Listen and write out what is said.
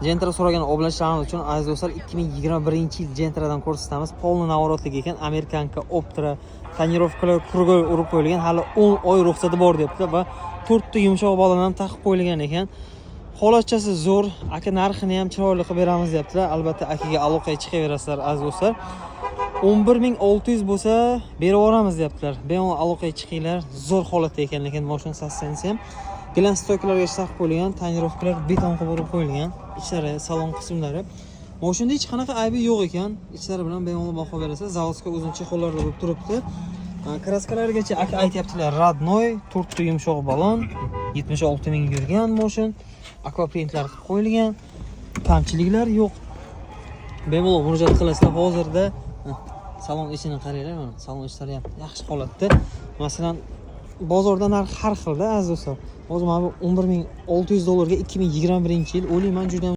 Gentra so'ragan obunachilarimiz uchun, aziz do'stlar, 2021-yil Gentradan ko'rsatamiz. Полный наворот lik ekan, американка Optra, тонировка lar кругом urib qo'yilgan, hali 10 oy ruxsati bor debdi va to'rtta yumshoq balon ham taqib qo'yilgan ekan. Holatchasi zo'r, aka narxini ham chiroyli qilib beramiz deyaptilar. Albatta akaga aloqaga chiqaverasizlar, aziz do'stlar. 11 600 bo'lsa berib yuboramiz deyaptilar. Bemalol aloqaga chiqinglar. Zo'r holatda ekan, lekin mashina состояние si ham. Gilam стойка larga taqib qo'yilgan, тонировка lar beton qilib urib qo'yilgan. Ichlari, salon qismlari. Mashinada hech qanaqa aybi yo'q ekan. Ichlari bilan bemalol baho berasiz. Заводской uzun чехол larda bo'lib turibdi. Краска largacha aka aytyaptilar, родной, to'rtta yumshoq balon, 76 ming yurgan moshin, akvaprintlar qilib qo'yilgan, kamchiliklar yo'q. Bemalol murojaat qilasizlar hozirda. Salon ichini qaranglar, mana salon ichlari ham yaxshi holatda. Masalan, bozorda narx har xilda, aziz do'stlar. Hozir mana bu 11 600 dollarga 2021-yil, o'ylayman, juda ham